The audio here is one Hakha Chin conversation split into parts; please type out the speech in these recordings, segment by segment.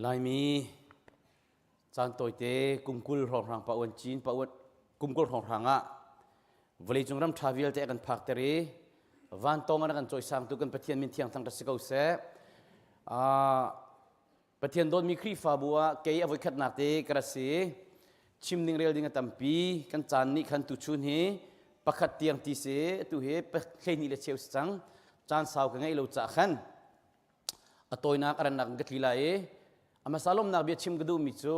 Laimi caan tawite kum 20 hrawnghrang pa uan cin pa uan kum 20 hrawnghrang ah vawleicung ram ṭha vialte a kan phakter i vantawng an kan cawisangtu kan Pathian min thiang thang si ko seh. Pathian dawtmi Khrihfabu ah kei a voikhatnak te ka ra si. Chim ding rel ding a tampi kan caan nih khan tuchun hi pakhat tiang ti si tu hi 12 le cheu si cang. Caan sau ka ngeih lo cah khan a tawinak a rannak in ka tli lai i a hmasa lawmnak bia chim ka duhmi cu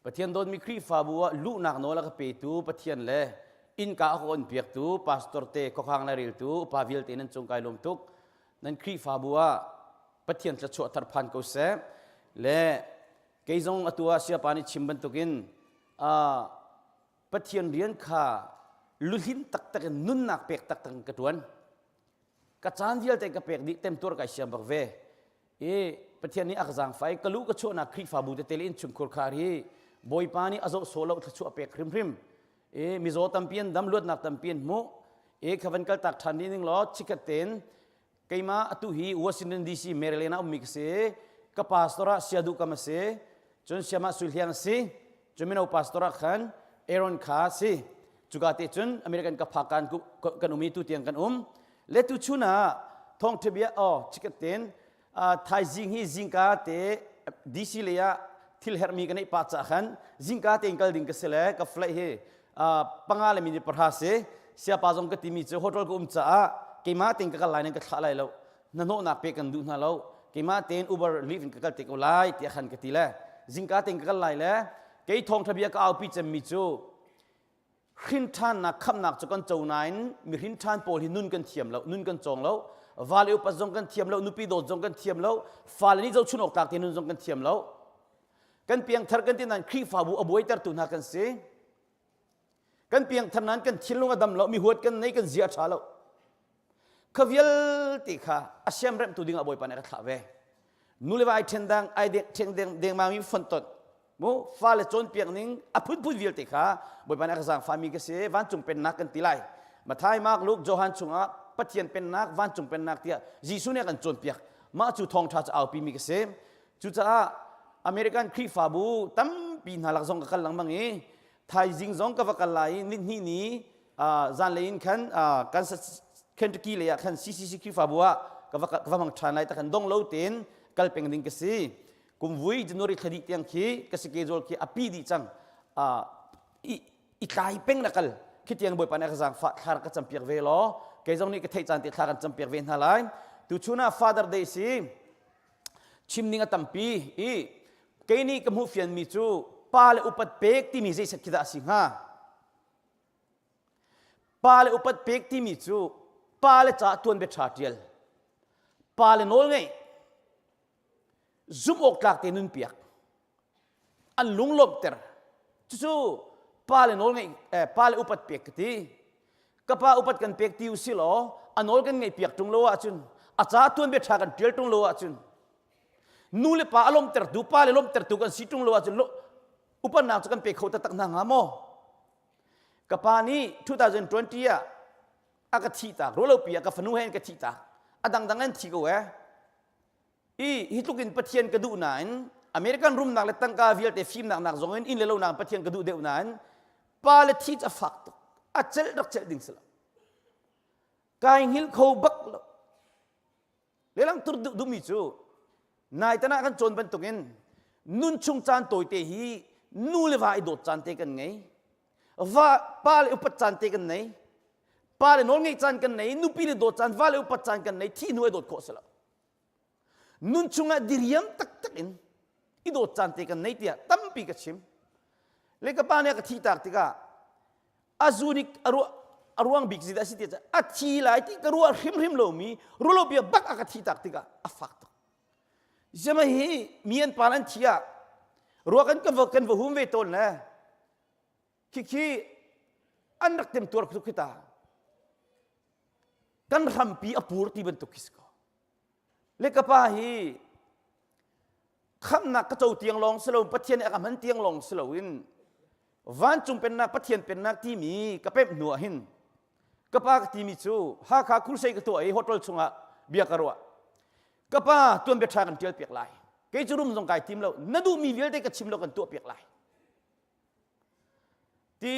Pathian dawtmi Khrihfabu ah luhnak nawl a ka petu Pathian le innka a ka onpiaktu pastor te khuakhang le reltu upa vialte nan cung kai lawm tuk nan Khrihfabu ah Pathian thluachuah thar phan ko seh le kei zong atu ah siapa nih chim bantukin Pathian rian kha luhlin taktak in nunnak pek taktak in ka ṭuan ka caan vialte ka pek dih temtuar kai siam bak ve i Pathian nih a ka zaangfai ka lu ka chuahnak Khrihfabu tete le innchungkhur khar hi Bawipa nih a zoh sawh lo thluachuah pek hrimhrim i mizaw tampi an dam luatnak tampi an hmuh i kha van kal tak ṭhan ding law chikhat tein keimah atu hi Washington DC Maryland ah ummi ka si ka pastor ah sia duh kam a si cun siamah sui hliang a si Cun mino pastor ah khan Aaron kha si. Cuka te cun American ka phak kan kan um i tu tiang kan um. Le tu chun ah thawngtha bia oh chikat ten thaizing hi zingka te DC lei ah thil herhmi ka neih pa ca khan zingka tein kal ding ka si le ka flight hi panga le minute pahra si siapa zong ka timi cu hotel ka um caah keimah tein ka kal lai nan ka thlah lai lo hnahnawhnak pe kan duh hna lo keimah tein Uber Lyft in ka kal te ko lai tiah khan ka ti le zingka tein ka kal lai le kei thawngtha bia ka aupi cemmi cu hrinṭhannak khamnak cu kan co nain mi hrinṭhan pawl hi nun kan thiam lo nun kan cawng lo vale upat zong kan thiam lo nupi dawt zong kan thiam lo fale nih zohchun awk tlak te nun zong kan thiam lo kan piangthar kan ti nain Khrihfabu a buaitertu hna kan si Kan piangthar nain kan thinlung a dam lo, mi huat kan nei, kan zia a ṭha lo. Kha vialte kha a siamremhtu dingah Bawipa nih a ka thlah ve. Nu le va ai ṭhen dang, ai ṭheng deng dengmang mi fontonh, mu fale cawnpiak ning a phunphun vialte kha Bawipa nih a ka zaangfahmi ka si. Vancung pennak kan ti lai. Matthai, Mark, Luke, Johan chungah Pathian pennak, vancung pennak tiah Jesuh nih a kan cawnpiak. Mah cu thawngṭha cu aupi mi ka si. Cucaah American Khrihfabu tampi hna lak zong ka kal lengmang i thaizing zong ka va kal lai i nihnih ni zanlei in khan Kansas Kentucky lei ah khan CCC Khrihfabu ah ka va ka va hmang ṭhan lai ta khan dong lo tein kal peng ding ka si kum vui January thla dih tiang khi ka schedule khi a pi dih cang i i tlai peng na kal khi tiang Bawipa nih a ka zaangfah thla rak ka campiak ve law kei zong nih ka theih caan te thla kan campiak ve hna lai tu chun ah Father Day si chim ning a tampi i kei nih ka hmuh fianmi cu pa le upat pek timi zeiset khi dah a si hnga pa le upat pek timi cu pa le ca tuanbia ṭha ṭial pa le nawl ngeih zumh awk tlak te nun piak an lunglawmhter cucu pa le nawl ngeih eh, pa le upat pek ka ti ka pa upat kan pek ti usi law a nawl kan ngeih piak ṭung lo ahcun a ca tuanbia ṭha kan ṭial ṭung lo ahcun nu le pa a lawmhtertu pa le lawmhtertu kan si ṭung lo ahcun upatnak cu kan pe kho taktak hna hnga maw ka pa nih 2020 ah a ka thih tak ruahlopi ah ka fanu he an ka thih tak a dangdang an thi ko eh I hi tluk in Pathian ka duh nain American rumnak le tangka vialte fimnak nak zong in inn le lo nak Pathian ka duh deuh nain pa le thi cu a fak tuk a celh rak celh ding si lo kai hngilh kho bak lo lelang tur duh duhmi cu nai tan ah kan cawn bantukin nun chung caan tawite hi nu le va i dawt caan te kan ngei va pa le upat caan te kan nei pa le nawl ngeih caan kan nei nupi le dawt caan va le upat caan kan nei thi hnu ai dawt khawh si lo nun chungah diriam taktak in i dawt caan te kan nei tiah tampi ka chim le ka pa nih a ka thih tak tikah a zu nih a ruah a ruang bik zeidah a si tiah a thi lai ti ka ruah hrimhrim lomi rulo bia bak a ka thih tak tikah a fak tuk ziama hi mi an pa an thi ah ruah kan kan va kan va hum ve tawn le khikhi an rak tem tuar tuk khi ta kan hrampi a pur ti bantuk khi si ko Le ka pa hi khamnak ka co tiang lawng si lo Pathian nih a ka hman tiang lawng si loin vancung pennak Pathian pennak timi ka pemh hnu ah hin ka pa ka timi cu Hakha crusade ka tuah i hotel chungah bia ka ruah ka pa tuanbia ṭha kan ṭial piak lai. Kei cu rum zong kai tim lo. Na duhmi vialte ka chim lo kan tuah piak lai. Ti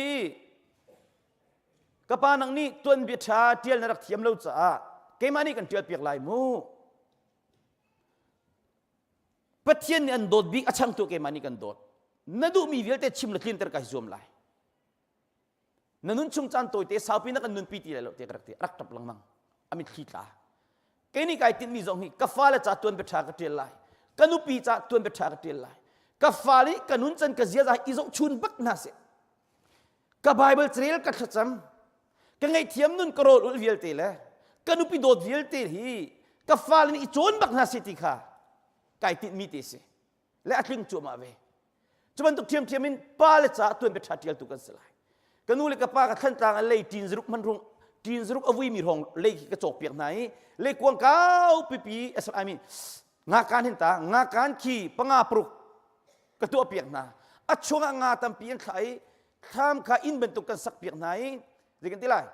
ka pa nang nih tuanbia ṭha ṭial na rak thiam lo caah keimah nih kan ṭial piak lai mu. Pathian nih an dawt bik a changtu keimah nih kan dawt. Na duhmi vialte chim le tlinter ka hi zuam lai. Na nun chung caan tawite saupi na kan nunpi ti lai lo tiah ka rak ti. Rak ṭap lengmang. A mitthli tla. Kei nih kai tinhmi zong hi ka fale ca tuan bia ṭha ka ṭial lai. Ka nupi ca tuan bia ṭha ka ṭial lai. Ka fale ka nun can ka ziaza i zohchun bak hna seh. Ka Bible carel ka thlacam. Ka ngaihthiam nun ka rawl ulh vialte le ka nupi dawt vialte hi ka fale nih i cawn bak hna seh ti kha kai tinhmi te si. Le a tling cuahmah ve. Cu bantuk ṭhiamṭhiam in pa le ca tuan bia ṭha ṭialtu kan si lai. Ka nu le ka pa ka thlantlang an lei ṭin zaruk hman rung ṭin zaruk a vuimi hrawng lei khi ka cawk piak hna i lei kuang kau pipi I mean ngakan hin ta ngakan khi panga paruk ka tuah piak hna. A chungah nga tampi an thlah i thlam kha inn bantuk kan sak piak hna i zei kan ti lai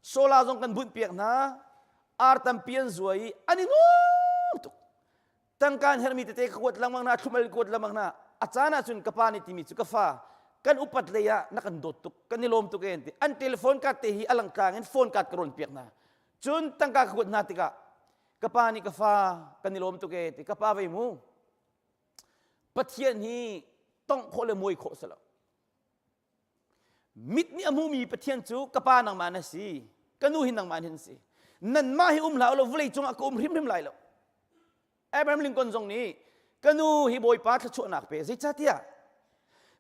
solar zong kan bunh piak hna ar tampi an zuai i an i nuam tuk tangka an herhmi tete ka kuat lengmang hna thlumal kuat lengmang hna a caan ahcun ka pa nih timi cu ka fa kan upat lei ah na kan dawt tuk kan i lawm tuk e an ti an telephone card te hi a langtlang in phone card ka rawn piak hna cun tangka ka kuat hna tikah ka pa nih ka fa kan i lawm tuk e ti ka pa vei mu Pathian hi tongh khawh le muai khawh si lo Mit nih a hmumi Pathian cu ka pa nangmah na si, ka nu hi nangmah hin si. Nanmah hi um hlah u law vawlei cungah ka um hrimhrim lai lo. Abraham Lincoln zong nih ka nu hi Bawipa thluachuahnak pe zeicahtiah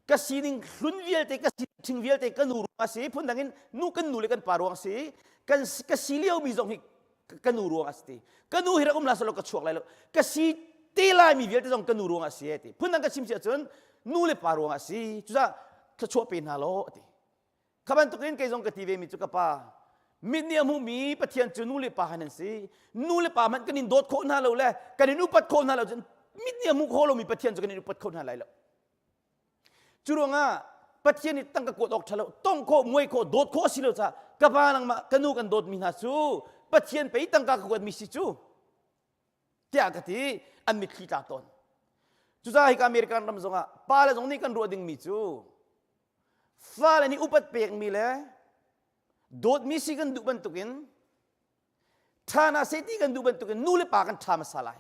ka sining hlun vialte ka sining vialte ka nu ruang a si phundang in nu kan nu le kan pa ruang a si kan ka si liomi zong hi ka nu ruang a si ti ka nu hi rak um la selaw ka chuak lai lo ka si te lai mi vialte zong ka nu ruang a si ti phundang ka chim si ahcun nu le pa ruang a si cucah thluachuah pe hna law ati kha bantukin kei zong ka ti ve mi cu ka pa mit nih a hmuhmi Pathian cu nu le pa han an si nu le pa hmanh kan in dawt khawh hna lo le kan in upat khawh hna lo cun mit nih a hmuh khawh lomi Pathian cu kan in upat kho hna lai lo Cu ruangah Pathian nih tangka kuat awk ṭha lo, tong khawh, muai khawh, dawt khawh a si lo caah ka pa nangmah ka nu kan dawtmi hna cu Pathian pei tangka ka kuatmi si cu tiah ka ti an mitthli tla tawn. Cucaah hika American ram zongah pale zong nih kan ruah dingmi cu fale nih upat pekmi le dawtmi si kan duh bantukin Ṭha hna seh ti kan duh bantukin nu le pa kan ṭha hmasa lai.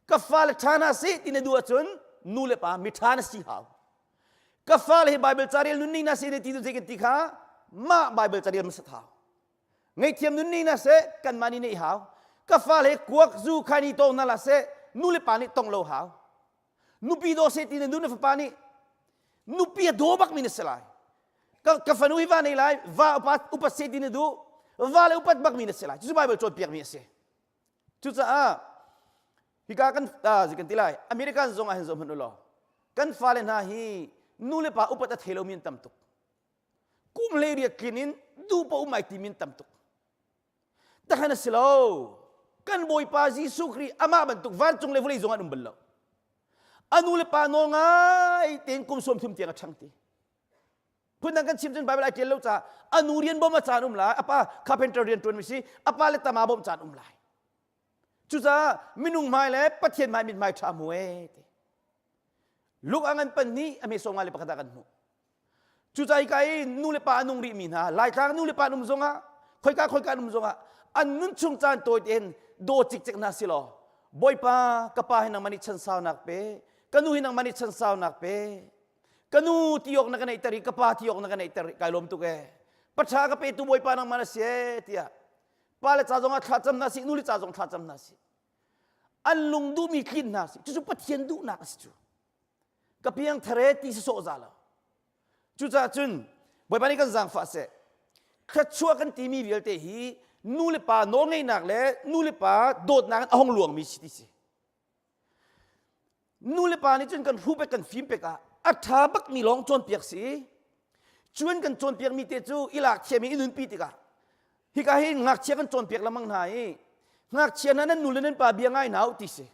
Ka fale ṭha hna seh ti na duh ahcun nu le pa miṭha na si hau. Ka fale hi Bible ca rel nunning na seh ti tu zei kan ti kha mah Bible ca rel hmasa hau. Ngaihthiam nunning na seh kanmah nih neih hau. Ka fale kuak zu khaini tong na la seh nu le pa nih tong lo hau. Nupi daw seh ti na nu na fapa nih nupi a daw bak mi na si lai. Ka, ka fanu hi va nei lai, va upat, upat seh ti na duh, va le upat bak mi na si lai. Cucu Bible cawnpiak mi a si. Cucaah hika kan uh, kan ti lai American zong ah hin zoh hmanh u law kan fale hna hi nu le pa upat a thei lomi an tam tuk. Kum hlei riat tlin in duh pa um ai timi an tam tuk. Takhan a si lo. Kan Bawipa Jesuh Khrih amah bantuk vancung le vawlei zong an um bal lo. A nu le pa nawl ngai tein kum sawm thum tiang a ṭhang ti. Phundang kan chim cun Bible ai ṭial lo caah a nu rian bawm a caan um lai, a pa carpenter rian ṭuan mi si, a pa le tama bawmh caan um lai. Cucaah minung hmai le Pathian hmai mithmai ṭha hmu ee ti. Luke a ngan pan nih a hme sawm nga le pakhat ah kan hmuh. Cucaah hika i nu le pa a nung rihmi hna, Laitlang nu le pa an um zongah, khoika khoika an um zongah, an nun chung caan tawi tein daw cikcek hna si law, Bawipa, ka pa hi nangmah nih chansaunak pe, ka nu hi nangmah nih chansaunak pe, ka nu ti awk na ka neihter i ka pa ti awk na ka neihter i kai lawm tuk ee. Paṭha ka petu Bawipa nangmah na si ee tiah pa le ca zongah thlacam hna sih, nu le ca zong thlacam hna sih. An lung duhmi tlin hna sih. Cucu Pathian duhnak a si cu. Ka piang thare ti sawsawh za lo. Cucaah cun Bawipa nih kan zaangfah seh. Thluachuah kan timi vialte hi nu le pa nawlngeihnak le nu le pa dawtnak in a hong luangmi si ti si. Nu le pa nih cun kan hru pek kan fim pek ah a ṭha bakmi lawng cawnpiak si. Cuan kan cawnpiakmi te cu i lak thiam i i nunpi tikah hika hin ngakchia kan cawnpiak lengmang hna i ngakchia hna nan nu le nan pa bia ngai hna u ti si.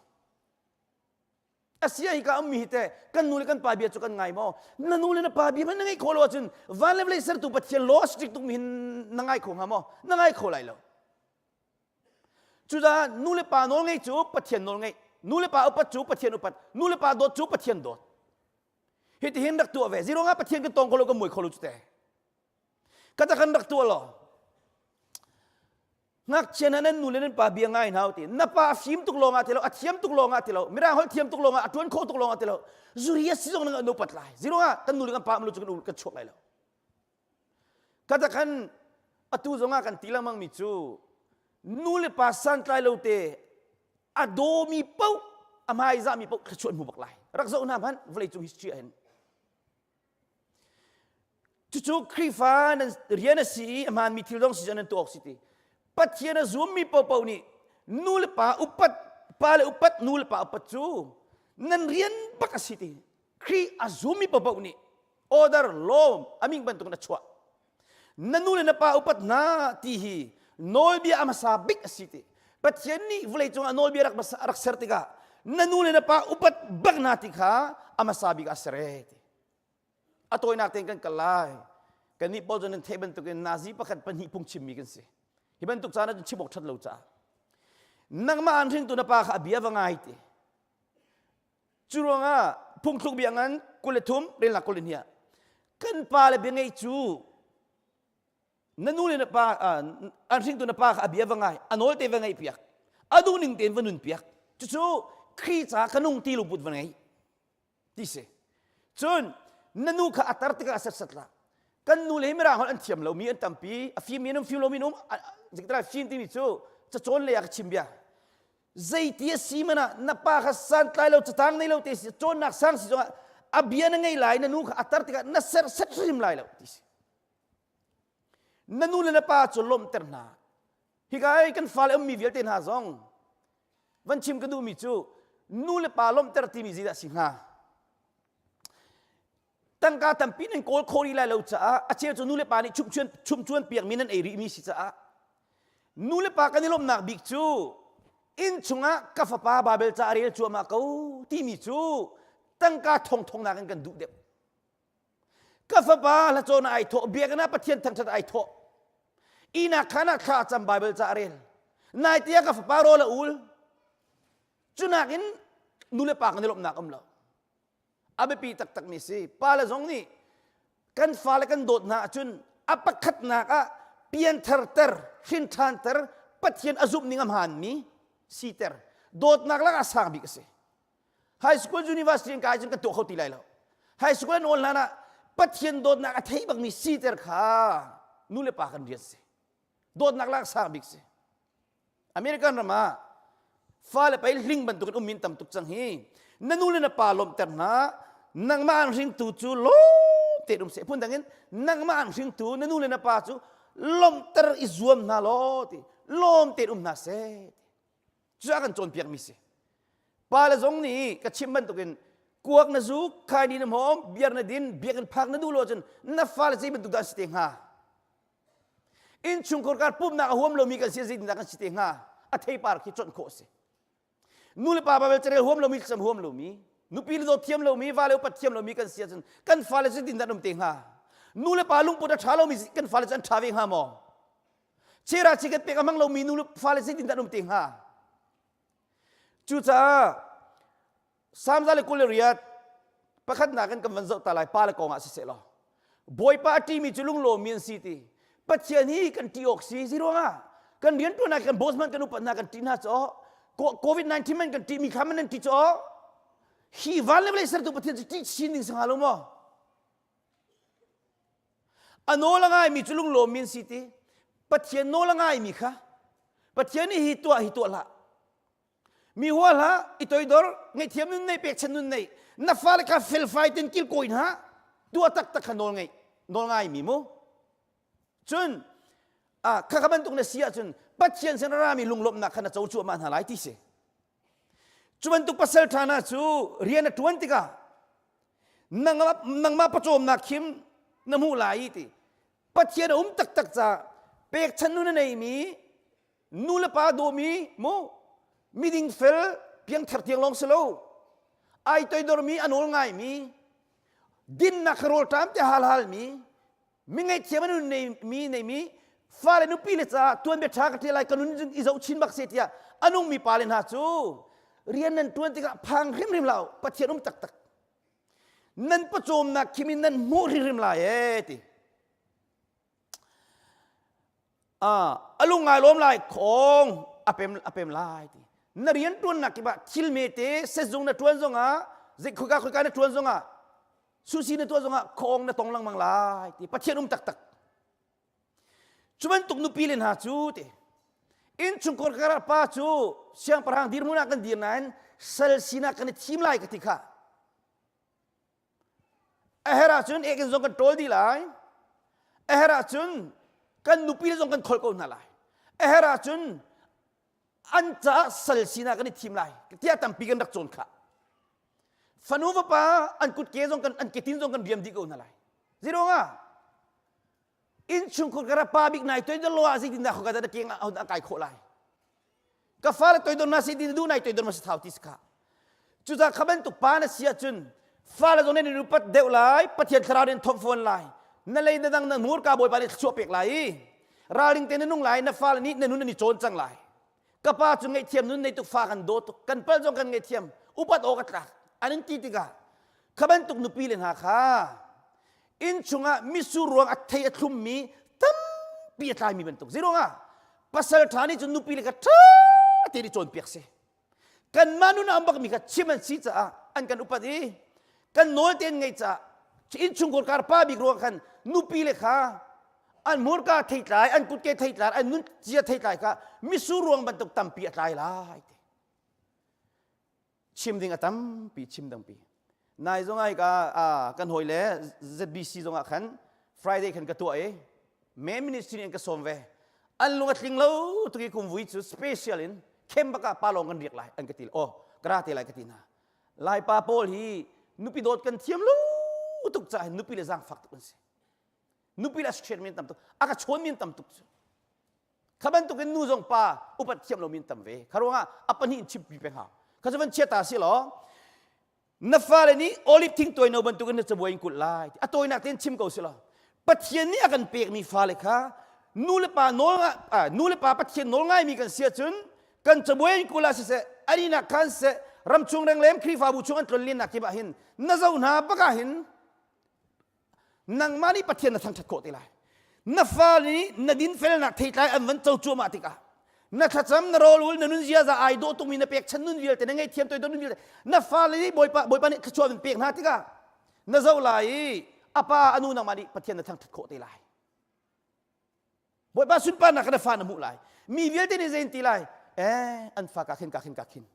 Asia hika ummi hi teh kan nu le kan pa bia cu kan ngai maw? Na nu le na pa bia hmanh na ngaih khawh lo ahcun van le vawlei sertu Pathian law strict tukmi hin na ngai kho hnga maw? Na ngai kho lai lo. Cucaah nu le pa nawl ngeih cu Pathian nawl ngeih. Nu le pa upat cu Pathian upat, nu le pa dawt cu Pathian dawt. Hitihin rak tuah ve. Ziruangah Pathian kan tong kho lo kan mui kho lo cu te. Kata kan rak tuah law. Ngakchia hna nan nu le nan pa bia ngai hna ti. Na pa fim tuk lawng ah ti lo, a thiam tuk lawng ah ti lo, mirang holh thiam tuk lawng ah, a tuan khawh tuk lawng ah ti lo. Zuri a si zong nan upat lai. Ziruangah kan nu le kan pa lu cu kan kan chuak lai lo. Kata khan atu zongah kan ti lengmang mi cu nu le pa santlai lo te a dawmi paoh a hmaizahmi paoh thluachuah hmu bak lai. Rak zoh hna hmanh vawleicung history ah hin. Cucu Khrihfa nan rian a si i a hmaanmi thil zong si nan tuah awk si ti. Pathian a zummi paohpaoh nih nu le pa upat pa le upat nu le pa upat cu nan rian bak a si ti. Khrih a zummi paohpaoh nih order lawm aming bantukin a chuah. Na nu le na pa upat hna ti hi nawlbia a hmasa bik a si ti. Pathian nih vawleicung ah nawlbia rak rak ser tikah na nu le na pa upat bak hna ti kha a hmasa bik ah ser e ti. A tawinak tein kan kal lai. Kannih pawl cu nan theih bantukin nazi pakhat pahnih phung chimmi kan si. Hi bantuk caan ah cun chim awk ṭhat lo caah. Nangmah an hringtu na pa kha a bia va ngai ti. Cu ruangah phungthluk bia ngan 23 relnak 22 ah kan pa le bia ngeih cu na nu le na pa an hringtu na pa kha a bia va ngai a nawl te va ngaih piak a duh ning tein va nun piak cucu Khrih ca ka nung ti lungput va ngei ti si cun na nu kha a tar tikah a setsat la kan nu le hi mirang holh an thiam lomi an tampi a fimmi an um fim lomi an um fim timi cu cacawn lei ah ka chim bia Zeiti a si man ah na pa kha santlai lo catang nei lo te si cawnnak sang si zongah a bia na ngei lai na nu kha a tar tikah na serhset hrim lai lo ti si. Na nu le na pa cu lawmhter hna. Hika ai kan fale ummi vialte hna zong van chim ka duhmi cu nu le pa lawmhter timi zeidah si hnga? Tangka tampi nan kawl kho rih lai lo caah a cheu cu nu le pa nih chumchuan chumchuan piakmi nan ei rihmi si caah nu le pa kan i lawmhnak bik cu inn chungah ka fapa Babel ca a rel cuahmah ko timi cu tangka thongthong nakin kan duh deuh. Ka fapa hlacawn ai thawh biakinn ah Pathian thangṭhat ai thawh ihnak khan ah thla a cam Bible ca a rel nai tiah ka fapa rawl a ul cu nakin nu le pa kan i lawmhnak um lo a biapi taktakmi si. Pale zong nih kan fale kan dawt hna ahcun a pakhatnak ah piantharter, hrinṭhanter, Pathian a zumh ning a hmaanmi siter. Dawtnak lakah sang bik a si. High school, university in kai cun kan tuah kho ti lai lo. High school an awl hlan ah Pathian dawtnak a thei bakmi siter kha nu le pa kan rian si. Dawtnak lak sang bik si. American ram ah fale pei hling bantukin um min tam tuk cang hi na nu le na pa lawmhter hna nangmah an hringtu cu lawm tein um seh phun dang in nangmah an hringtu na nu le na pa cu lawmhter i zuam hna law ti lawm tein um hna seh cu a kan cawnpiak mi si pa le zong nih ka chim bantukin kuak na zuk khaini na hmawm biar na din biakinn phak na duh lo cun na fale zei bantuk dah an si te hnga Innchungkhar kar pumhnak a huam lomi kan si zeitindah kan si te hnga? A theipar khi conh khawh a si. Nu le pa Bible carel huam lomi thlacam huam lomi, nupi le dawt thiam lomi, vale upat thiam lomi kan si ahcun kan fale zeitindah an um te hnga? Nu le pa lungput a ṭha lomi kan fale cu an ṭha ve hnga maw? Chera chiket pek a hmang lomi nu le fale zeitindah an um te hnga? Cucaah Psalm 128 pakhatnak in kan van zoh ta lai pa le kong ah siseh law Bawipa a ṭimi cu lunglawmmi an si ti Pathian hi kan ṭih awk si si ruangah kan rianṭuan kan boss man kan upat hna kan ṭih hna cu COVID-19 man kan ṭihmi kha man nan ṭih cu hi van le vawlei sertu Pathian cu ṭih chin ding si hnga lo maw a nawl a ngaimi cu lunglawmmi an si ti Pathian nawl a ngaimi kha Pathian nih hi tuah hi tuah hlah Mi hua hlah, i toidor, ngaihthiam nun nei, pekchan nun nei. Na fale kha felfai ten kilkawi hna, tuah taktak kha nawl ngeih, nawl ngaimi mu. Cun, ah, kha kha bantuk na si ahcun Pathian sin rami lunglawmhnak kha na co cuahmah hna lai ti si. Cu bantuk pasal ṭha hna cu rian a ṭuan tikah nangmah, nangmah pawcawmnak khim na hmuh lai ti. Pathian a um taktak caah pekchan nun a neimi nu le pa dawmi mu miding fel piangthar tiang lawng si lo ai toidormi a nawl ngaimi dinnak rawl ṭam te hal halmi mi ngaihthiam an neimi neimi fale nupi le caah tuanbia ṭha ka ṭial lai ka nun i zoh chin bak se tiah a nungmi pale hna cu. Rian nan ṭuan tikah phang hrimhrim hlah u. Pathian um taktak. Nan pawcawmnak khim in nan hmuh hrimhrim lai ee ti. A lung ngai lawm lai khong a pem a pem lai ti. Na rian ṭuannak kip ah thil mete sezung na ṭuan zongah zei khoika khoika na ṭuan zongah susi na tuah zongah khong na tong lengmang lai ti. Pathian um taktak. Cu bantuk nupi le hna cu ti innchungkhar karah pa cu siangpahrang dirhmun ah kan dir nain sal sinak kan i thim lai ka ti kha. A herh ahcun ekin zong kan ṭawl dih lai. A herh ahcun kan nupi le zong kan kholh ko hna lai. A herh ahcun an caah sal sinak kan i thim lai tiah tampi kan rak cawn khah. Fanu vapa an kutke zong kan an ketin zong kan riam dih ko hna lai. Zeiruangah innchungkhar kara pa bik nai toidor lo ah zeitindah khoka dah keng ah kai khawh lai ka fale toidor na si tin du nai toidor ma si thau ti si kha cucaah kha bantuk pa na si ahcun fale zong nan upat deuh lai pathian thlarau nih thomh fawn lai na lei na dang na hmurka bawipa nih thluachuah pek lai i ralring te na nung lai na fale nih na nun an i cawn cang lai Ka pa cu ngaihthiam nun nei tuk fa kan daw tuk kan pal zong kan ngaihthiam upat awk a tlak an in ti tikah kha bantuk nupi le hna kha inn chungah mitsur ruang a thei a thlummi tampi a tlaimi bantuk zeiruangah pasal ṭha nih cun nupi le kha ṭha tein i cawnpiak si kanmah nun a um bakmi kha chim an si caah an kan upat i kan nawl tein ngeih caah innchungkhar kar pa bik ruang khan nupi le kha an hmurka theitlai an kutke theitlai an nun cia theitlai kha misur ruang bantuk tampi a tlai lai ti chim ding a tampi chim dangpi nai zong ai ka kan hawi le ZBC zong ah khan Friday khan ka tuah i main ministry nih an ka sawm ve an lung a tling lo tuki kum vui cu special in khem baka pa lawng kan riak lai an ka ti oh kara te lai ka ti hna Laipa pawl hi nupi dawt kan thiam lo tuk caah hin nupi le zaangfak tuk an si. Nupi le a mi an tam tuk. A ka chawn mi an tam tuk cu. Kha bantuk in nu zong pa upat thiam lo mi an tam ve. Kha ruangah a pahnih in chimpi peng hau. Kha cu van chia ta si law na fale nih olive thing tuai no bantuk in na cabuai in kulh lai. A tawinak tein chim ko si law Pathian nih a kan pekmi fale kha nu le pa nawl nu le pa Pathian nawl ngaimi kan si ahcun kan cabuai in kul ah siseh aninak khan siseh ramchung renglem Khrihfabu chung an tlonlennak kip ah hin na zoh hna bak ah hin nangmah nih Pathian na thangṭhat khawh te lai na fa nih na dinfelnak theitlai an van co cuahmah tikah na thlacam na rawlul na nun ziaza ai dawh tukmi na pekchan nun vialte na ngaihthiam toidor nun vialte na fale nih Bawipa Bawipa nih thluachuah in pek hna tikah na zoh lai i a pa a nu nangmah nih Pathian na thangṭhat khawh te lai Bawipa sunparnak kha na fa na hmuh lai. Mi vialte nih zei an ti lai? Eh, an fa ka khin ka khin ka khin.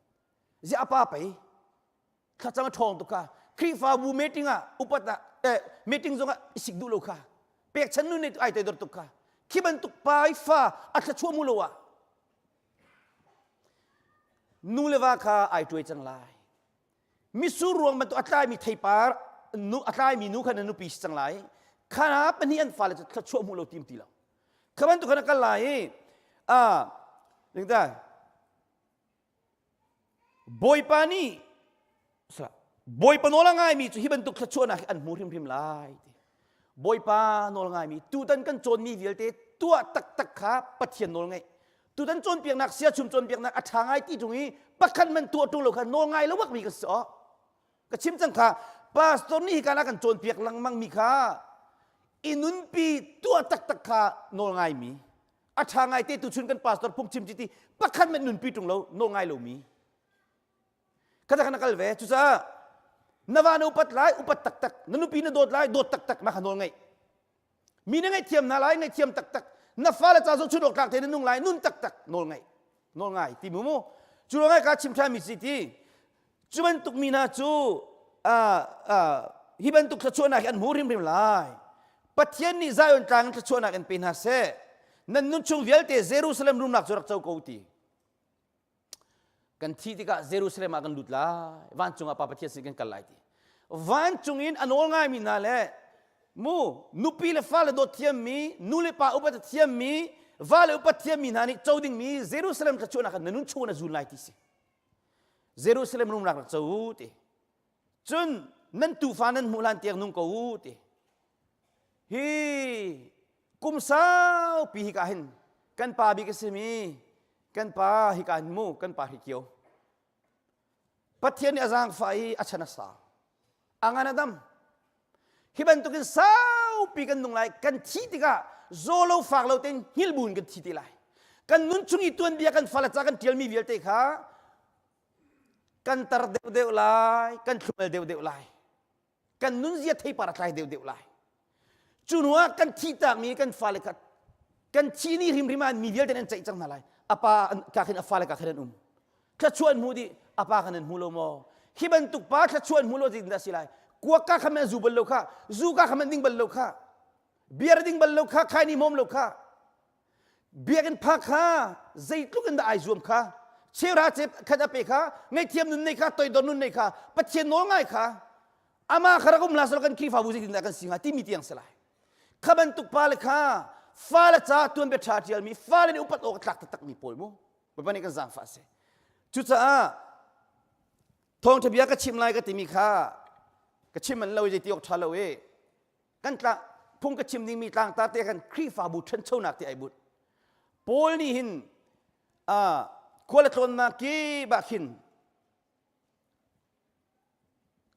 Ziah a pa pei thlacam a ṭhawng tuk kha. Khrihfabu meeting ah upat ah eh, meeting zong ah i sik duh lo kha. Pekchan nu nih ai toidor tuk kha. Khi bantuk pa i fa a thluachuah mu lo ah nu le va kha ai tuai cang lai. Mitsur ruang bantuk a tlaimi theipar nu a tlaimi nu kha na nupi si cang lai. Khana pahnih an fale cu thluachuah hmu lo tim ti lo. Kha bantuk khan a kal lai i a ringta Bawipa nih Bawipa nawl a ngaimi cu hi bantuk thluachuahnak hi an hmu hrimhrim lai ti. Bawipa nawl ngaimi tutan kan cawnmi vialte tuah taktak kha Pathian nawl ngaih. Tutan cawnpiaknak siachum cawnpiaknak a ṭha ngai ti ṭung i pakhat man tuah ṭung lo kha nawl ngai lo bakmi ka si aw. Ka chim cang kha pastor nih hika ah kan cawnpiak lengmang mi kha i nunpi tuah taktak kha nawl ngaimi a ṭha ngai te tuchun kan pastor phungchim ci ti pakhat man nunpi ṭung lo nawl ngai lomi Kha kha na kal ve. Cucaah na va na upat lai, upat taktak. Na nupi na dawt lai, dawt taktak. Mah kha nawl ngaih. Mi na ngaihthiam hna lai, ngaihthiam taktak. Na fale ca zohchun awk tlak te na nung lai, nun taktak. Nawl ngaih. Nawl ngai ti mu mu. Cu ruangah ka chim ṭhan mi si ti. Cu bantuk mi hna cu hi bantuk thluachuahnak hi an hmu hrimhrim lai. Pathian nih Zion tlang in thluachuahnak in pe hna seh. Nan nun chung vialte Jerusalem rumnak cu rak co ko ti. Kan thih tikah Jerusalem ah kan lut lai. Vancung ah Pa Pathian sin kan kal lai ti. Vancung in a nawl ngaimi hna le mu nupi le fale dawt thiammi, nu le pa upat thiammi, va le upat thiammi hna nih co dingmi Jerusalem thluachuahnak khan na nun chung na zul lai ti si. Jerusalem rumnak rak co u ti. Cun nan tufa nan hmuh hlan tiang nung ko u ti. Hi kum saupi hika hin kan pa bik a simi kan pa hika hin mu kan pa Hri Kio. Pathian nih a zaangfah i a chan a sau. A ngan a dam. Hi bantukin saupi kan nung lai, kan thi tikah zaw lo fak lo tein hngilh buin kan thi te lai. Kan nun chung i tuanbia kan fale ca kan ṭialmi vialte kha kan tar deuhdeuh lai, kan thlumal deuhdeuh lai. Kan nunzia theipar a tlai deuhdeuh lai. Cu hnu ah kan thihtakmi kan fale kha kan thi ni hrimhrim ah mi vialte an ceih cang hna lai. A pa ka khin a fale ka khin an um. Thluachuah an hmu dih, a pa khan an hmu lo maw? Hi bantuk pa thluachuah an hmu lo zeitin dah si lai? Kuak ka kha man zu bal lo kha, zu ka kha man ding bal lo kha, beer ding bal lo kha, khai ni hmawm lo kha. Biakinn phak kha zeitluk in dah ai zuam kha, cheuhra khat a pe kha, ngaihthiam nun nei kha, toidor nun nei kha, Pathian nawl ngai kha, amah kha rak um hlah selaw kan Khrihfabu zeitin dah kan si hnga timi tiang si lai. Kha bantuk pale kha fale ca tuanbia ṭha ṭialmi, fale nih upat awk a tlak taktakmi pawl mu. Bawipa nih kan zaangfah seh. Cucaah thawngṭha bia ka chim lai ka timi kha ka chim an lo i zeiti awk ṭha lo i kan tla phung ka chim dingmi tlangtar te kan Khrihfabu ṭhanchonak ti ai but. Paul nih hin khua le tlawnnak kip ah khin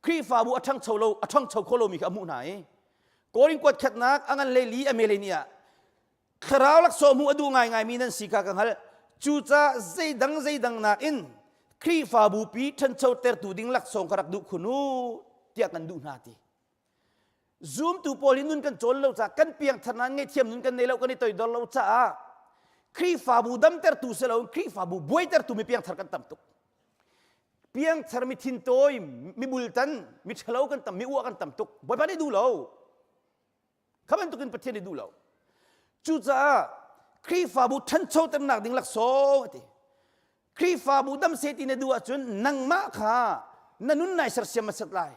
Khrihfabu a ṭhangcho lo a ṭhangcho kho lomi kha a hmuh hna i Korin kuat khatnak a ngan le li a mele ni ah thlarau laksawng hmuh a duh ngaingaimi nan si kha ka hngalh. Cucaah zeidang zeidang nakin Khrihfabu pi ṭhanchotertu ding laksawng kha rak duh khun u tiah kan duh hna ti. Zumtu pawl hi nun kan cawn lo caah kan piangthar nain ngaihthiam nun kan nei lo kan i toidor lo caah Khrihfabu damtertu si loin Khrihfabu buaitertu mi piangthar kan tam tuk. Piangthar mi thintawi, mi bultan, mi ṭhalo kan tam, mi uah kan tam tuk. Bawipa nih duh lo. Kha bantukin Pathian nih duh lo. Cucaah Khrihfabu ṭhanchoternak ding laksawng a ti. Khrihfabu dam seh ti na duh ahcun nangmah kha na nun nai sersiam hmasat lai.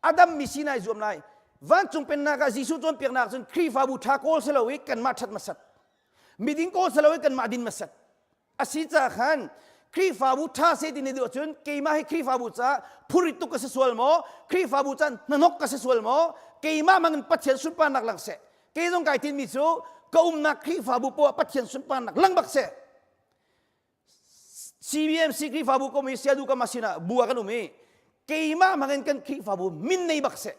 A dammi si nai zuam lai. Vancung pennak ah Jesuh cawnpiaknak cun Khrihfabu ṭha kawl si lo i kanmah ṭhat hmasat. Miding kawl si lo i kanmah din hmasat. A si caah khan Khrihfabu ṭha seh ti na duh ahcun keimah hi Khrihfabu caah phurit tuk ka si sual maw? Khrihfabu caah hnahnok ka si sual maw? Keimah hmang in Pathian sunparnak lang seh. Kei zong kai tinmi cu ka umnak Khrihfabu poah Pathian sunparnak lang bak seh. CBMC Khrihfabu kom i Siadu kam sinah bu ah kan um i keimah hmang in kan Khrihfabu min nei bak seh.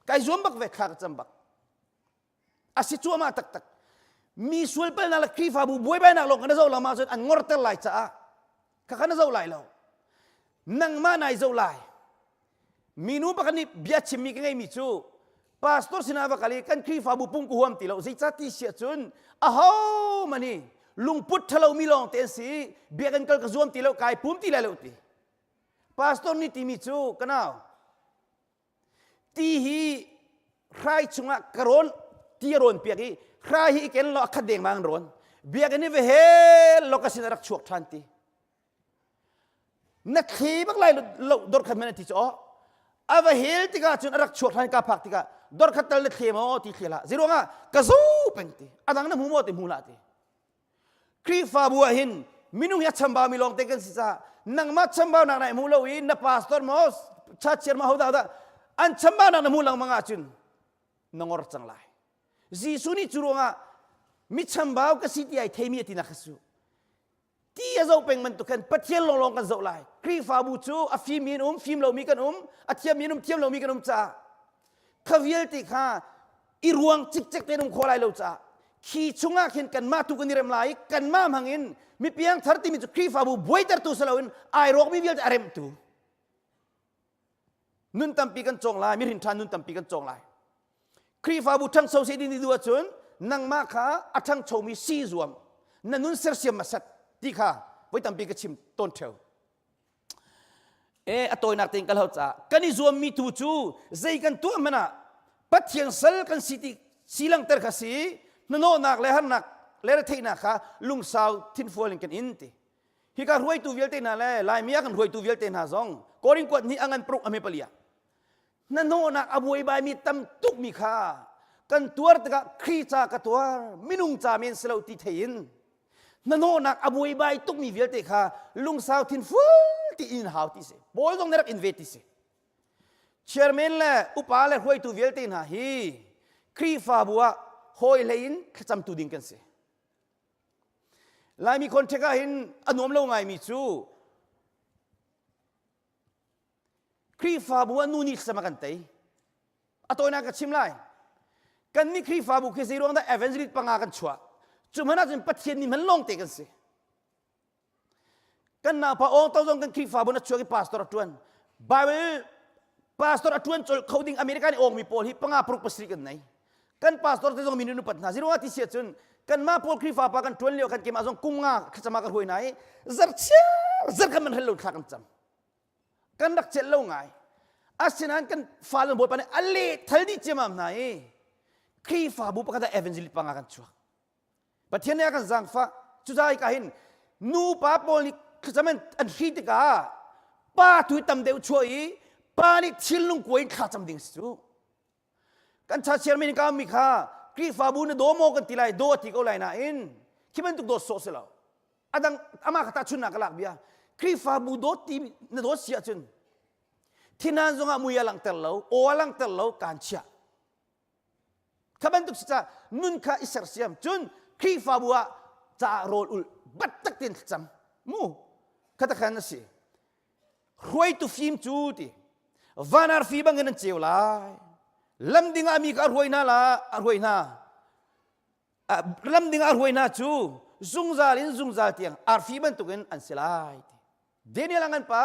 Kai zuam bak ve thla ka cam bak. A si cuahmah taktak. Mi sualpalnak le Khrihfabu buaibainak lawng kan zoh lama cun an ngorter lai caah kha kha na zoh lai lo. Nangmah nai zoh lai. Minu pakhat nih bia chimmi ka ngeimi cu pastor sinah va kal i kan Khrihfabu pung ka huam ti lo zeicah ti si ahcun aho man hi lungput ṭhalomi lawng te an si biakinn kal ka zuam ti lo kai pum ti lai lo ti pastor nih timi cu ka nau ti hi hrai chungah ka rawn ti a rawn piak i hrai hi i ken law a khat dengmang rawn biakinn i va hel law ka sin a rak chuak ṭhan ti na thli bak lai lo dor khat men ti cu aw a va hel tikah cun a rak chuak ṭhan ka phak tikah dor khat tal na thli maw ti thli hlah zeiruangah ka zu peng ti a dang na hmu maw ti hmu hlah ti Khrihfabu ah hin minung hi a chambau mi lawng te kan si caah nangmah chambaunak na hmu lo i na pastor maw chachiar maw hodah dah an chambaunak na hmu lengmang ahcun na ngor cang lai Jesuh nih cu ruangah mi chambau ka si ti ai theimi a tinak kha su ti a zoh peng bantuk khan Pathian lawnglawng kan zoh lai Khrihfabu cu a fimmi an um fim lomi kan um a thiammi an um thiam lomi kan um caah kha vialte kha i ruang cikcek tein um khawh lai lo caah khi chungah khin kanmah tu kan i rem lai i kanmah hmang in mi piangthar timi cu Khrihfabu buaitertu si loin ai rawkmi vialte a remhtu nun tampi kan cawng lai mihrin ṭha nun tampi kan cawng lai Khrihfabu ṭhangcho seh ding duh ahcun nangmah kha a ṭhangchomi si zuam na nun sersiam hmasat ti kha voi tampi ka chim tawn ṭheo E a tawinak tein kal hau caah kan i zuammi tu cu zei kan tuah hmanh ah Pathian sal kan si ti si langhter kha si hnahnawhnak le harnak le retheihnak kha lungsau thinfual in kan in ti hika hruaitu vialte hna le Laimi ah kan hruaitu vialte hna zong Korin kuat nih a ngan paruk a hme palia hnahnawhnak a buaibaimi tam tukmi kha kan tuar tikah Khrih ca ka tuar minung ca men si lo ti thei in hnahnawhnak a buaibai tukmi vialte kha lungsau thinful ti in hau ti si Paul zong nih rak in ve ti si chairman le upa le hruaitu vialte hna hi Khrihfabu ah hawi hlei in thlacamtu ding kan si Laimi contact ah hin a nuam lo ngaimi cu. Khrihfabu ah nu nih thlacam a kan tei. A tawinak ka chim lai. Kan nih Khrihfabu khi zei ruang dah evangelist panga kan chuah. Cu hmanh ahcun Pathian nih hman lawng te kan si. Kan naupa awng to zong kan Khrihfabu na chuak i pastor a tuan. Bible pastor a tuan colh kho ding America nih awngmi pawl hi panga paruk pasarih kan nei. Kan pastor te zong minun upat hna. Ziruang ti si ahcun kanmah pawl Khrihfa pa kan tuan lio kan keimah zong kum nga thlacam ah ka hruai hna i zarchiar zar kan man hrel lo thla kan cam. Kan rak celh lo ngai. Asinain kan fale bawipa nih a leh thal dih ciamam hna i Khrihfabu pakhat ah evangelist panga kan chuak. Pathian nih a kan zaangfah. Cucaah ka hin nupa pawl nih thlacam an hri tikah pa tu tam deuh chuah i pa nih thinlung kuai in thlacam ding si cu. Kan cha chairman ka mi kha Khrihfabu na daw maw kan ti lai daw a ti ko lai nain khi bantuk dawt sawh si lo. Adang amah kha tahchunnak ka lak bia. Khrihfabu dawt ti na dawt si ahcun thinan zongah mui a langhter lo, aw a langhter lo, kaan chiah. Kha bantuk si ca nun kha i sersiam cun Khrihfabu ah caah rawl ul battak tein thlacam mu kha khan a si hruaitu fim cu ti van arfi bangin an ceu lai lam ding ah mi kha a hruai hna la a hruai hna lam ding ah a hruai hna cu zungzal in zungzal tiang arfi bantukin an si lai ti Daniel a ngan pa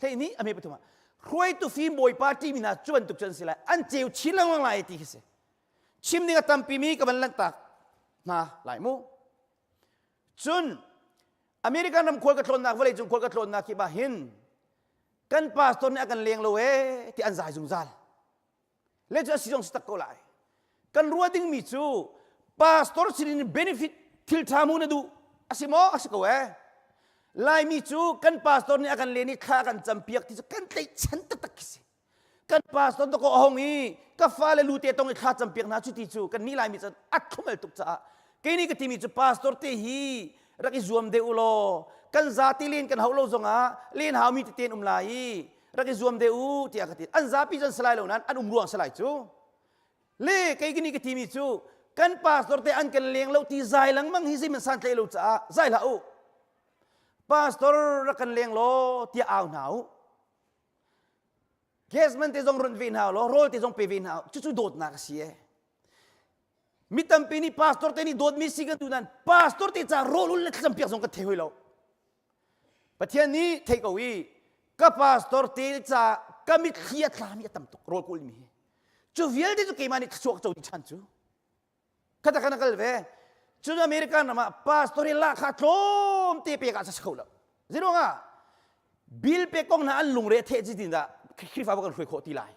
12 a hme pathum ah hruaitu fim bawipa ṭihmi hna cu bantuk cu an si lai an ceu chin lengmang lai ti khi si chim ding a tampi mi ka van lanhtak hna lai mu cun American ram khual ka tlawnnak vawlei cung khual ka tlawnnak hi ba hin kan pastor nih a kan leng lo ee ti an zai zungzal le cu a si zong si tak ko lai kan ruah dingmi cu pastor sinin benefit thil ṭha mu na duh a si maw a si ko ee Laimi cu kan pastor nih a kan len i thla kan campiak ti cu kan tlaihchan taktak khi si kan pastor to ko a hong i ka fale lu te tong i thla campiak hna cu ti cu kan nih Laimi cu a thumal tuk caah kei nih ka timi cu pastor te hi rak i zuam deuh u law kan zati len kan hauh lo zongah len haumi tete an um lai i rak i zuam deuh u tiah ka ti an zapi cu an si lai lo nain an um ruang si lai cu le kei kini ka timi cu kan pastor te an kan leng lo ti zai lengmang hi zeiman san tlai lo caah zai hlah u pastor rak kan leng law tiah au hna u gas man te zong run ve hna law rawl te zong pe ve hna u cucu dawtnak a si e mi tampi nih pastor te nih dawtmi si kan tu nan pastor te ca rawl ul le thlacam piak zong kan thei hoi lo Pathian nih thei ko i ka pastor te ca ka mitthli a tlami a tam tuk rawl kawl mi hi cu vialte cu keimah nih thluachuah ka co dih ṭhan cu khata kana kal ve cun American ram ah pastor i lahkhah tlawm te pek ah si kho lo zeiruangah bill pek kong hna an lungre a theh ci tin dah Khrihfabu kan hruai khawh ti lai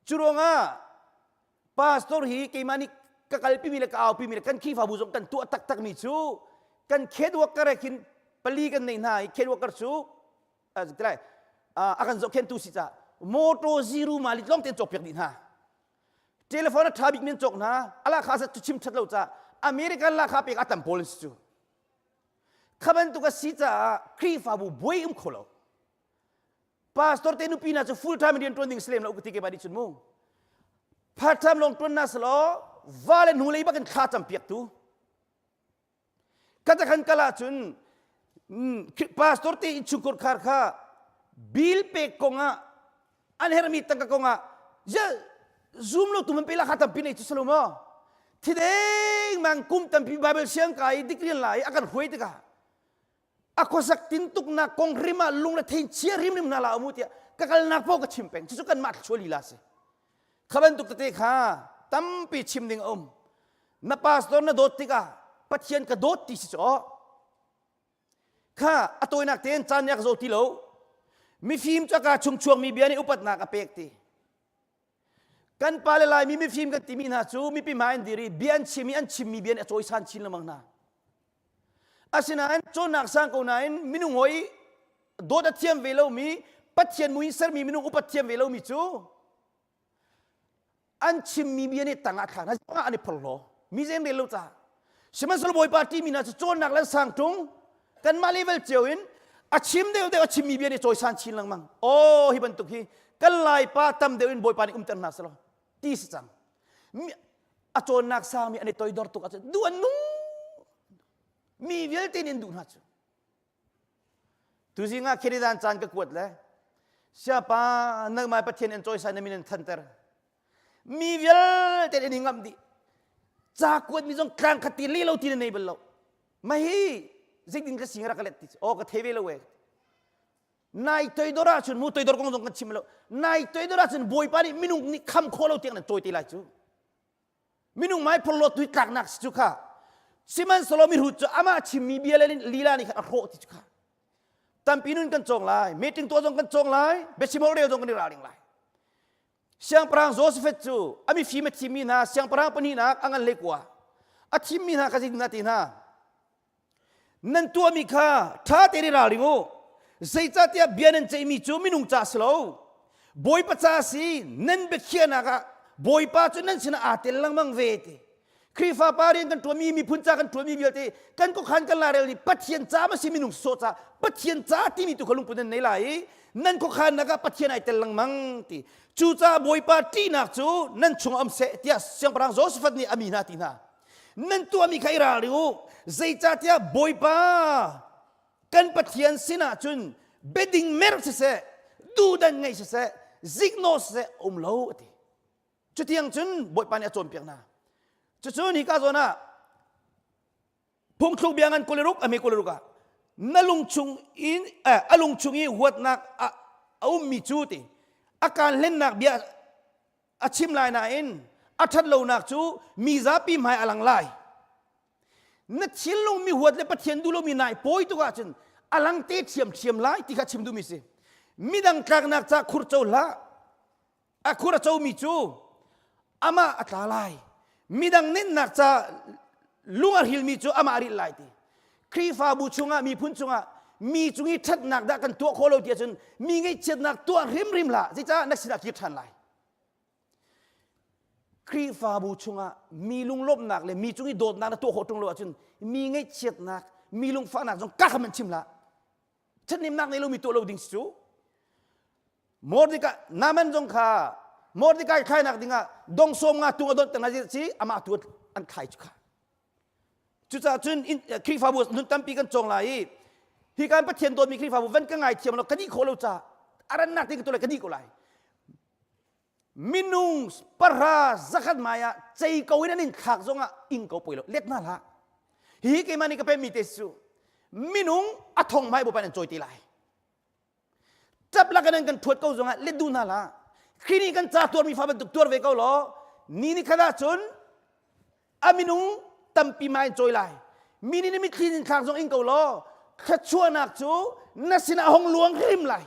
Cu ruangah pastor hi keimah nih ka kalpimi le ka aupimi le kan Khrihfabu zong kan tuah taktakmi cu kan khet worker he khin pali kan neih hna i khet worker cu tilai a kan zohkhentu si caah motor zero malit lawng tein cawkpiak dih hna. Telephone a ṭha bikmi an cawk hna. A lahkhah zat cu chim ṭhat lo caah American lahkhah pek a tam pawl an si cu. Kha bantuk a si caah Khrihfabu buai um kho lo. Pastor te nupi hna cu full time rian ṭuan ding si lem lo ka ti keimah nih cun mu. Part time lawng ṭuan na selaw va le hnu lei bak in thla cam piak tu. Kata khan kal ahcun pastor te innchungkhar khar kha bill pek kong ah an hermi tangka kong ah zoom lo tu man pe la kha tampi nei cu salo maw thideng mang kum tampi bible siang kai degree lai a kan hruai tikah a khuasak tintuknak kong hrim ah lung le thei chia hrimhrim hna la umu tiah ka kalnak paoh ka chim peng cucu kanmah thluachuah lila si kha bantuk tete kha tampi chim ding a um na pastor na dawt tikah Pathian ka dawt ti si cu kha a tawinak tein caan nih a ka zaw ti lo mifim cu ka chung chuakmi bia nih upatnak a pek ti kan pale Laimi mifim kan timi hna cu mipi hmai an dir i bia an chim i an chimmi bia nih a cawisan chin lengmang hna Asinain cawnnak sang ko nain minung hawi dawt a thiam ve lomi Pathian mui in sermi minung upat thiam ve lomi cu an chimmi bia nih tang ah thlak hna an i phorhlaw mi zeim rel lo caah sihmanhsehlaw Bawipa ṭihmi hna cu cawnnak le sang ṭung kanmah level cio in a chim deuh deuh a chimmi bia nih cawisan chin lengmang aw hi bantuk hi kan Laipa tam deuh in Bawipa nih umter hna selaw ti si cang a cawnnak sangmi an i toidor tuk ahcun duh an nung mi vialte nih an duh hna cu tuzing ah kheridan caan ka kuat le. Siapa nangmah Pathian in cawisan na min in thanter. Mi vialte in i ngamh dih. Ca kuat mi zong tlang khat ti le lo ti na nei bal lo. Ma hi zeitin ka sing rak ka let ti. Oh ka thei ve lo e. Nai toidor ahcun mu toidor kong zong kan chim lo. Nai toidor ahcun Bawipa nih minung nih kham khawh lo tiang nan cawi te lai cu. Minung mai phorhlawt tu tlaknak si cu kha. Sihmanhsehlaw mihrut cu amah chimmi bia le lila nih khan a hrawh ti cu kha. Tampi nun kan cawng lai, meeting tuah zong kan cawng lai, biachim rel zong kan i ralring lai. Siangpahrang Joseph cu a mifim a thimmi hna siangpahrang pahnihnak a ngan hlei a thimmi hna kha zeitin ti hna? Nan tuahmi kha ṭha tein i ralring u. Zeicahtiah bia nan ceihmi cu minung ca a si lo. Bawipa ca a si. Nan biakhiahnak ah Bawipa cu nan sinah aa tel lengmang ve ti. Khrihfa pa rian kan ṭuanmi miphun ca kan ṭuanmi vialte kan khuakhan kan lairel nih Pathian ca ma si minung sawh ca Pathian ca timi tu kha lungput nan nei lai i nan khuakhannak ah Pathian ai tel lengmang ti. Cucaah Bawipa ṭihnak cu nan chung um seh tiah Siangpahrang Josaphat nih a mi hna ti hna. Nan tuahmi kha i ralring u. Zeicahtiah Bawipa kan Pathian sinah cun biading mer siseh, duhdan ngei siseh, ziknawh siseh um lo a ti. Cutiang cun Bawipa nih a cawnpiak hna. Cucun hika zawn ah phungthluk bia ngan 26 a hme 26 ah na lung chung in eh, a lung chung i huatnak a, a ummi cu ti a kaan hlennak bia a chim lai nain a ṭhat lonak cu mi zapi hmai a lang lai. Na thinlung mi huat le Pathian duh lomi nai pawi tuk ahcun a lang te ṭhiamṭhiam lai ti kha chim duhmi si. Midang tlaknak ca khur co hlah. A khur a comi cu amah a tla lai. Midang nennak ca lung a hrilmi cu amah a rilh lai ti. Khrihfabu chungah miphun chungah mi cung i ṭhatnak dah kan tuah khawh lo ti ahcun mi ngaihchiatnak tuah hrimhrim hlah. Zeicah na sinah kir ṭhan lai. Khrihfabu chungah mi lunglawmhnak le mi cung i dawtnak na tuah khawh ṭung lo ahcun mi ngaihchiatnak, mi lungfahnak zong ka kha chim hlah. Ṭhathnemnak nei lomi tuah lo ding si cu. Mordecai Naaman zong kha Mordecai thlainak dingah dong sawm nga tung a donh teng si amah tu an thlai cu kha. Cucaah cun Khrihfabu nun tampi kan cawng lai i hi kan Pathian dawtmi Khrihfabu van ka ngai thiam lo ka nih khawh lo ca a rannak ding ka tu lai ka nih ko lai. Minung pahra zakhat mai ah cei ko in an in thlak zongah ing ko poi lo let hna hlah. Hi keimah nih ka pemmi te cu minung a thong hmai bawipa nan cawi te lai. Ṭap lak in an kan ṭhuat ko zongah let duh hna hlah. Khi nih kan ca tuarmi fa bantuk tuar ve ko law ni ni khat ahcun a minung tampi ma in cawi lai. Mi nih na mitthli in thlak zong ing ko law thluachuahnak cu na sinah a hung luang hrim lai.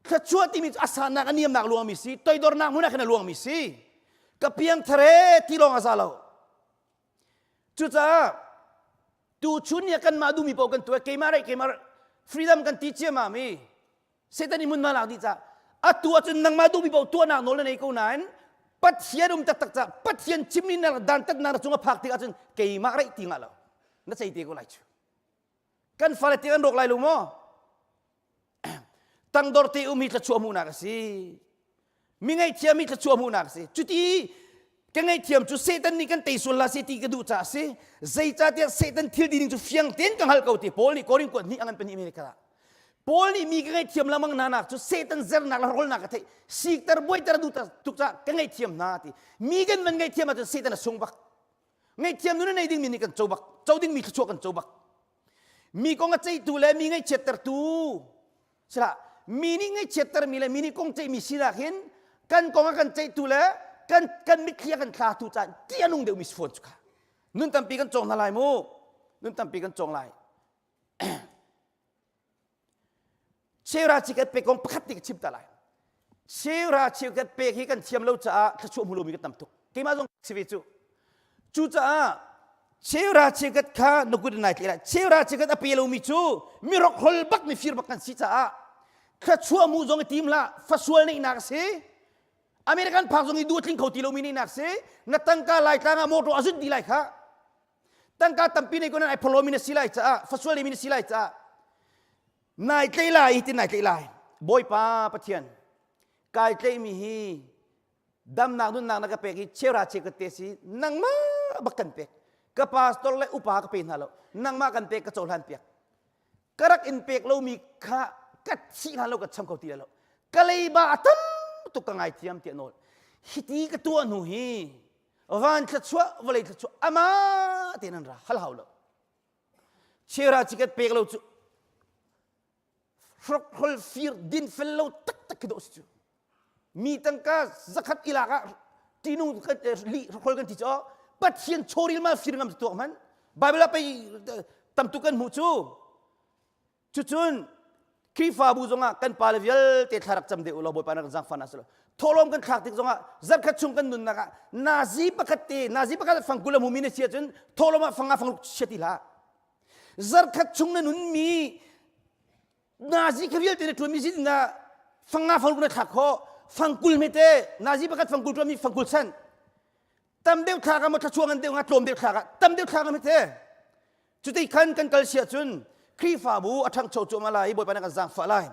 Thluachuah timi cu a sannak a niamnak luangmi si, toidornak hmun ah khan a luangmi si. Ka piang thare ti lawng a za lo. Cucaah tuchun ni ah kanmah duhmi paoh kan tuah keimah raih keimah freedom kan ti ciammam i Satan i hmunhma lak dih cah atu ahcun nangmah duhmi paoh tuahnak nawl na nei ko nain Pathian um taktak cah Pathian chimmi na dantatnak na cung a phak tik ahcun keimah raih ti ngah lo na cei te ko lai cu kan fale te kan rawk lai lo maw tangdor te um hi thluachuah hmuhnak a si mi ngaihthiam hi thluachuah hmuhnak a si cuti ka ngaihthiam cu Satan nih kan tei sual la se ti ka duh caah a si zeicahtiah Satan thil dining cu fiang tein ka hngalh ko ti Paul nih Korin kuat hnih a ngan pahnih mi kha Paul nih mi ka ngaihthiam lengmang hna nak cu Satan zernak le rawlnak ka theih sikter buaiter duh tuk caah ka ngaihthiam hna ti mi kan van ngaihthiam ahcun Satan a sung bak ngaihthiam nun a nei dingmi nih kan co bak co dingmi thluachuah kan co bak Mi kong a ceihtu le mi ngaihchiattertu sila mi nih ngaihchiattermi le mi nih kong ceihmi sinak hin kan kong a kan ceihtu le kan kan mitthli a kan thlatu caan ti a nung deuhmi si fawn cu kha nun tampi kan cawng hna lai mu nun tampi kan cawng lai Cheura chikat pek kong pakhat te ka chim ta lai. Cheura chikat pek hi kan thiam lo caah thluachuah hmu lomi kan tam tuk. Keimah zong si ve cu. Cucaah cheura chikat kha na kut in nai tleh lai. Cheura chikat a pe lomi cu mirok hol bak mifir bak kan si caah thluachuah mu zong i tim hlah fasual neihnak a si. American phak zong i duh tling kho ti lomi neihnak si. Na tangka laitlang ah motor a zut dih lai kha. Tangka tampi nei ko nan ai phorlomi na si lai caah fasual mi na si lai caah nai tlei lai ti nai tlei lai Bawipa Pathian kai tleimi hi damnak nunnak na ka pek i cheuhra cheukhat te si nangmah bak kan pek ka pastor le upa ka pe hna lo nangmah kan pek ka cohlan piak ka rak in pek lomi kha Ka thih hlan lo ka cham kho ti lai lo. Ka leiba a tam tuk ka ngaithiam tiah nawl. Hiti ka tuah hnu hi van thluachuah vawlei thluachuah ama tein an ra hal hau lo. Chera chiket pek lo cu hrokhrol fir din fel lo taktak khi dawh si cu. Mi tangka zakhat ilak ah tinu li hrokhrol kan ti cu Pathian chawril ma fir ngam tuak man. Bible ah pei tamtuk kan hmuh cu. Cucun Khrihfabu zongah kan pale vialte thla rak cam deuh u law Bawipa na kan zaangfah hna seh. Thawhlawm kan thlak tik zongah zarkhat chung kan nunnak ah nazi pakhat te nazi pakhat fangkul a hmumi na si ahcun thawhlawm ah fanga fangruk chia ti hlah. Zarkhat chung na nunmi nazi kha vialte na ṭuanmi si na fanga fangruk na thlak khawh fangkul hmete nazi pakhat fangkul ṭuanmi fangkul chan tam deuh thlak ah maw thluachuah ngan deuh nga tlawm deuh thlak ah tam deuh thlak ah hmete Cuti khan kan kal si ahcun Khrihfabu a ṭhangcho cuahmah lai i Bawipa nih a kan zaangfah lai.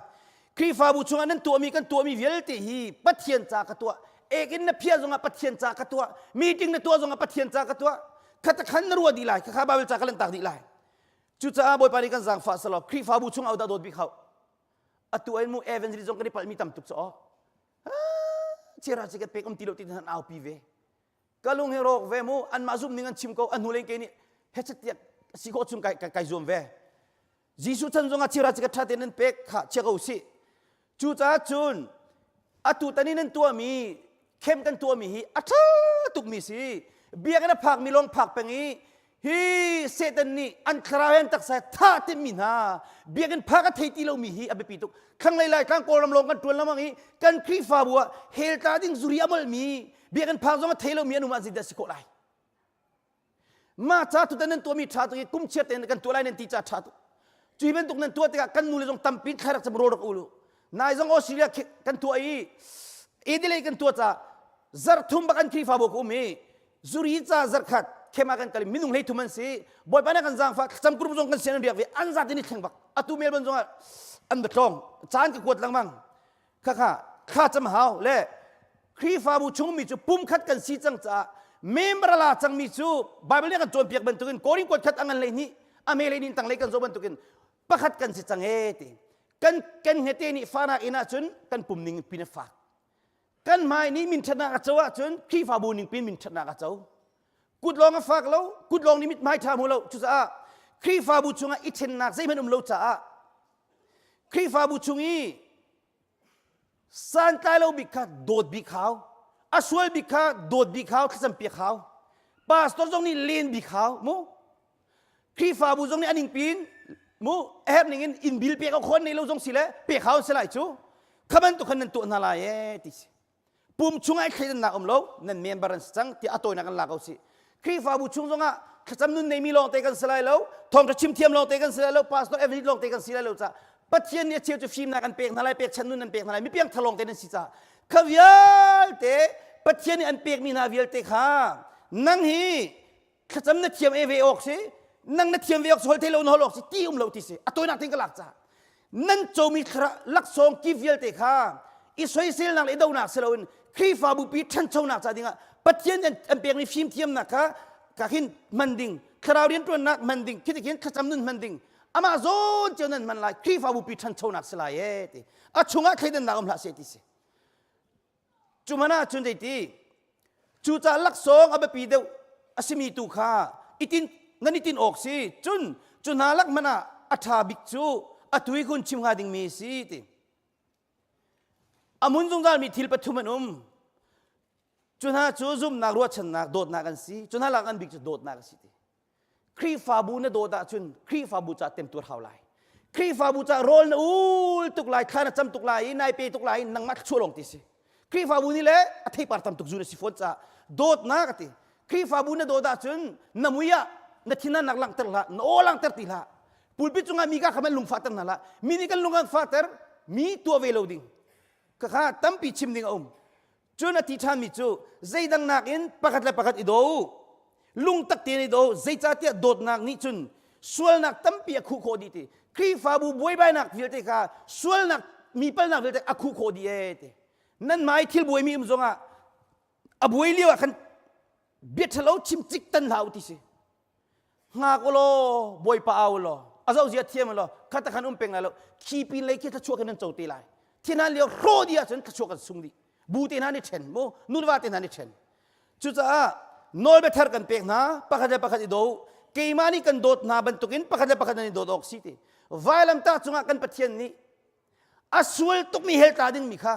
Khrihfabu chungah nan tuahmi kan tuahmi vialte hi Pathian ca ka tuah. Ek-inn na phiah zongah Pathian ca ka tuah. Meeting na tuah zongah Pathian ca ka tuah. Khatakhan na ruah dih lai. Khakha Bible ca ka lantak dih lai. Cucaah Bawipa nih kan zaangfah selaw Khrihfabu chung au dah dawt bik hau. Atu ai mu evangelist zong kan i palhmi tam tuk caw. Chera chikat pek um ti lo ti han aupi ve. Ka lung hi rawk ve mu anmah zumh ning an chim ko a hnu leng ke nih hechet tiah si khawh chung kai kai zuam ve. Jesuh chan zongah chira chikat ṭha tein nan pek kha chia ko sih. Cucaah cun atu tan i nan tuahmi khem kan tuahmi hi a ṭha tukmi si. Biakinn a phakmi lawng phak peng i hi Satan nih an thlarau he an taksa thah timmi hna biakinn phak a thei ti lomi hi a biapi tuk. Thlanglei Laitlang Kawlram lawng kan ṭuan lengmang i kan Khrihfabu ah hell tla ding zuri a molhmi biakinn phak zong a thei lomi an um ah zeidah si khawh lai? Mah ca tutan nan tuahmi ṭha tuk i kum chiar tein kan tuah lai nan ti ca ṭha tuk. Cui bantuk nan tuah tikah kan nu le zong tampi thla rak cam rawl rak ulu. Nai zong Australia kan tuah i Adelaide kan tuah ca zarh thum bak an Khrihfabu ka um i zuri ca zarh khat khema kan kal i minung hlei thum an si. Bawipa nih kan zaangfah thlacam group zong kan sian an riak ve an zat in i thleng bak. Atu Melbourne zong ah an va tlawng. Caan ka kuat lengmang. Khakha thla cam hau le Khrihfabu chungmi cu pumkhat kan si cang caah member la cangmi cu Bible nih kan cawnpiak bantukin Korin kuat khat a ngan lei hnih a me lei nih tang lei kan zoh bantukin pakhat kan si cang ee ti kan kan hngete nih fanak inn ahcun kan pum ning pin a fak kan hmai nih min ṭhatnak a co ahcun Khrihfabu ning pin min ṭhatnak a co kut lawng a fak lo kut lawng nih mithmai ṭha hmu lo cucaah Khrihfabu chungah i ṭhennak zeihmanh um lo caah Khrihfabu chung i santlai lo bik kha dawt bik hau a sual bik kha dawt bik hau thlacam piak hau pastor zong nih len bik hau mu Khrihfabu zong nih an ingpin mu a herh ning in inn bil pek a khawn nei lo zong si le pek hau si lai cu kha bantuk khan nan tuah hna lai ee ti si Pum chungah i thleidannak um lo, nan member an si cang tiah a tawinak an la ko si. Khrihfabu chung zongah thlacam nun neimi lawngte kan si lai lo, thawngṭha chim thiam lawngte kan si lai lo, pastor evangelist lawngte kan si lai lo caah Pathian nih a cheu cu fimnak an pek hna lai, pekchanh nun an pek hna lai, mi piangthar lawngte nan si caah kha vialte Pathian nih an pekmi hna vialte kha nang hi thlacam na thiam e ve awk si nang na thiam ve awk si holh thei lo na holh awk si ti um lo ti si a tawinak ting ka lak ca nan comi laksawng ki vialte kha i soiselnak le i donak si loin Khrihfabu pi ṭhanchonak ca dingah Pathian an pekmi fimthiamnak kha ka khin hman ding thlarau rianṭuannak hman ding khi khin thlacam nun hman ding amah zawn cio nan hman lai Khrihfabu pi ṭhanchonak si lai e ti a chungah thleidannak um hlah seh ti si Cu hmanh ah cun zeiti cucaah laksawng a biapi deuh a simi tu kha itin nan i tin awk si cun cu hna lak hmanh ah a ṭha bik cu atu i kun chim hnga dingmi a si ti a mun zungzalmi thil pathum an um cu hna cu zumhnak ruahchannak dawtnak an si cu hna lak an bik cu dawtnak a si ti Khrihfabu na dawt ahcun Khrihfabu ca temtuar hau lai. Khrihfabu ca rawl na ul tuk lai, thla na cam tuk lai i nai pe tuk lai i nangmah thluachuah lawng ti si. Khrihfabu nih le a theipar tam tuk zu na si fawn caah dawtnak a ti. Khrihfabu na dawt ahcun na mui ah na thinannak langhter hlah, na aw langhter ti hlah. Pulpit cungah mi ka kha man lungfahter hna hlah. Mi nih kan lung an fahter, mi tuah ve lo ding. Khakha tampi chim ding a um. Cun a ti ṭhanmi cu zeidang nakin pakhat le pakhat i daw u. Lungtak tein i daw u. Zeicahtiah dawtnak nih cun sualnak tampi a khuh khawh dih ti. Khrihfabu buaibainak vialte kha sualnak mi palnak vialte a khuh khawh dih ee ti. Nanmah i thil buaimi um zongah a buai lio ah khan bia ṭhalo chim cik tan hlah u ti si. Hngak u law Bawipa au law. A zoh zia thiam law kha ta khan um peng lai lo. Khi pin lei khi thluachuah kan nan co te lai. Thinan lio hro di ahcun thluachuah kan sung dih. Bu te hna nih ṭhen mu, nu le va te hna nih ṭhen. Cucaah nawlbia thar kan pek hna, pakhat le pakhat i do. Keimah nih kan dawt hna bantukin pakhat le pakhat nan i dawt awk si ti. Vailamtah cungah kan Pathian nih a sual tukmi hell tla dingmi kha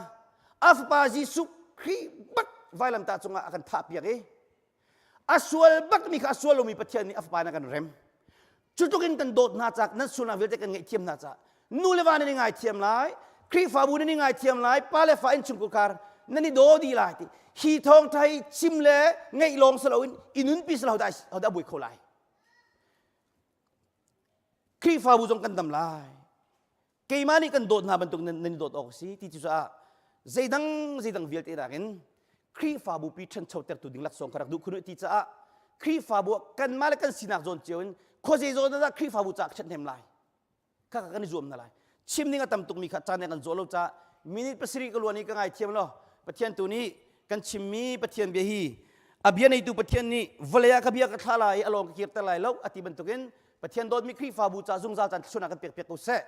a fapa Jesuh Khrih bak vailamtah cungah a kan thahpiak i a sual bakmi kha a sual lomi Pathian nih a fapa in a kan rem. Cu tluk in kan dawt hna caah nan sualnak vialte kan ngaihthiam hna caah nu le va nan i ngaithiam lai, Khrihfabu nan i ngaithiam lai, pa le fa innchungkhar khar nan i daw dih lai ti. Hi thawngṭha hi chim le ngaih lawng si loin i nunpi si lo hodah hodah buai kho lai. Khrihfabu zong kan dam lai. Keimah nih kan dawt hna bantuk nan, nan i dawt awk a si ti cucaah zeidang zeidang vialte nakin Khrihfabu pi ṭhanchotertu ding laksawng ka rak duh khun ti caah Khrihfabu ah kanmah le kan sinak zawn cio in khuazei zawn ah dah Khrihfabu caah ka ṭhathnem lai kha kan i zuam hna lai chim ding a tam tukmi kha caan kan zawh lo caah minute pasarih ka luan i ka ngaithiam lo Pathian tu nih kan chimmi Pathian bia hi a bia neitu Pathian nih vawlei ah ka bia ka thla lai i a lawng ka kirter lai lo a ti bantukin Pathian dawtmi Khrihfabu ca zungzal caan thluachuahnak kan pek piak ko seh.